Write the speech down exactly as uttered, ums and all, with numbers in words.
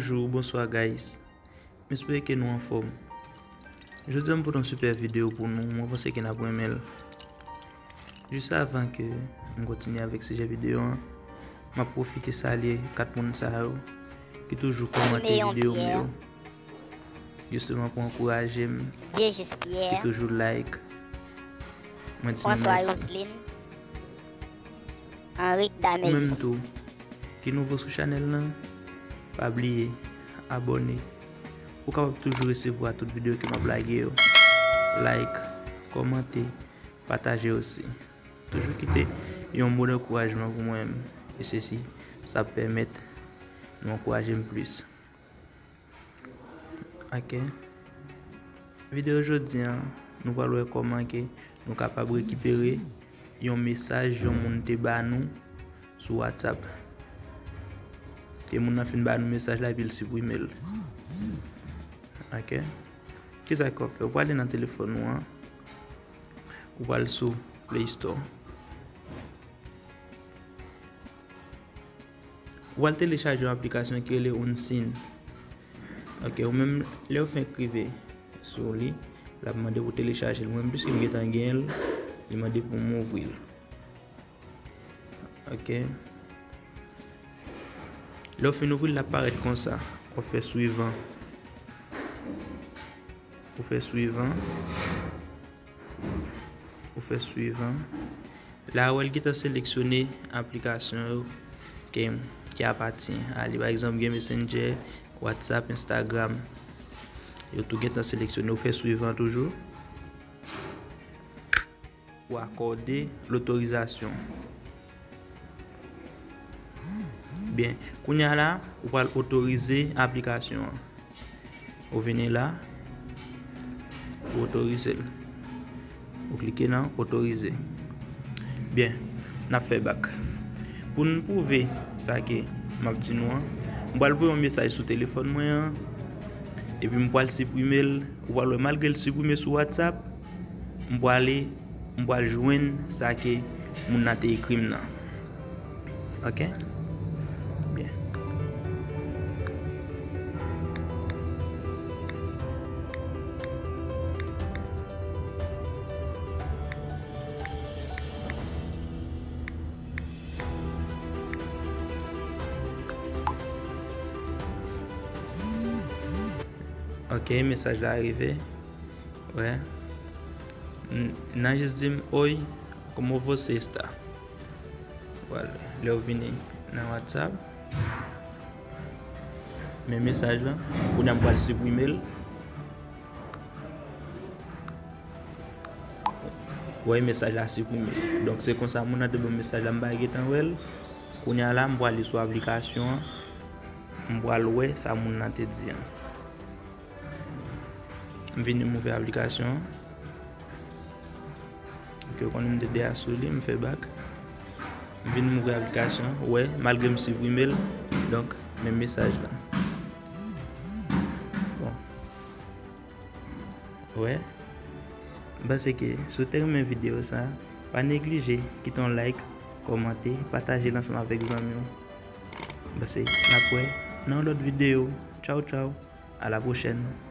Bonjou, bonswa guys. M espere ke nou anfòm. Jodi a m pote yon sipè videyo pou nou, mwen panse ke n ap renmen l. Jis avan ke m kontinye avèk sijè videyo an, m ap pwofite salye kat moun sa yo ki toujou kòmante videyo m yo. Jisteman pou ankouraje m, ki toujou like. Mwen di nou mèsi. Ou menm tou, ki nouvo sou chanèl lan, pa bliye abòne. Ou kapab toujou resevwa tout videyo ke m ap lage yo. Like, kòmante, pataje osi. Toujou kite yon mo dankourajman pou mwen menm. E sesi, sa ap pèmèt nou ankouraje m plis. Ok. Videyo jodi a, nou pral wè kòman ke nou kapab rekipere yon mesaj yon moun te ba nou sou WhatsApp. Ke moun nan fin ba nou mesaj la epi l siprime l. Ok. Kisa ke w ap fè? Ou prale nan telefòn ou an. Ou pral sou Play Store. Ou al telechaje yon aplikasyon ki rele Unseen. Ok, ou menm, lè w fenk rive sou li, l ap mande pou telechaje l. Mwen menm, piske m gentan genyen l, li mande pou m ouvri l. Ok. Lè w fin ouvri l, l ap parèt konsa. W ap fè swivan. Ou fè swivan. Ou fè swivan. La, ou wè l gentan seleksyone aplikasyon yo ke, ki apatyen a li. Pa egzanp, gen Messenger, WhatsApp, Instagram. Yo tou gentan seleksyone. Ou fè swivan toujou. Ou akòde lotorizasyon. Byen, kounye a la, ou pral otorize aplikasyon an. Ou vini la, ou otorize l. Ou klike nan otorize. Byen, n ap fè bak. Pou n pwouve sa ke m ap di nou an, m pral voye yon mesaj sou telefòn mwen an, epi m pral siprime l. Ou pral wè, malgre l siprime sou WhatsApp, m pwale, m pral jwenn sa ke moun nan te ekri m nan. Ok? Byen. Ok, mesaj la rive. Wè. N-, nan jis di m, "Oi, como você está?" Vwala. Lè w vini nan WhatsApp, men mesaj lan, kounye a m pral siprime l. Wè, mesaj la siprime. Donk, se konsa moun nan te ban m mesaj la, m pa gentan wè l. Kounye a la, m pral li sou aplikasyon an. M pral wè sa moun nan te di an. M vini m ouvè aplikasyon an. Ok, ou konnen m te deja sou li, m fè bak. M vini m ouvè aplikasyon an. Wè, malgre m siprime l, donk, menm mesaj la. Bon. Wè. M panse ke si w te renmen videyo sa, pa neglije kite yon like, kòmante, pataje l ansanm avèk zanmi w. M panse n ap wè nan yon lòt videyo. Tchaw, tchaw. À la prochaine.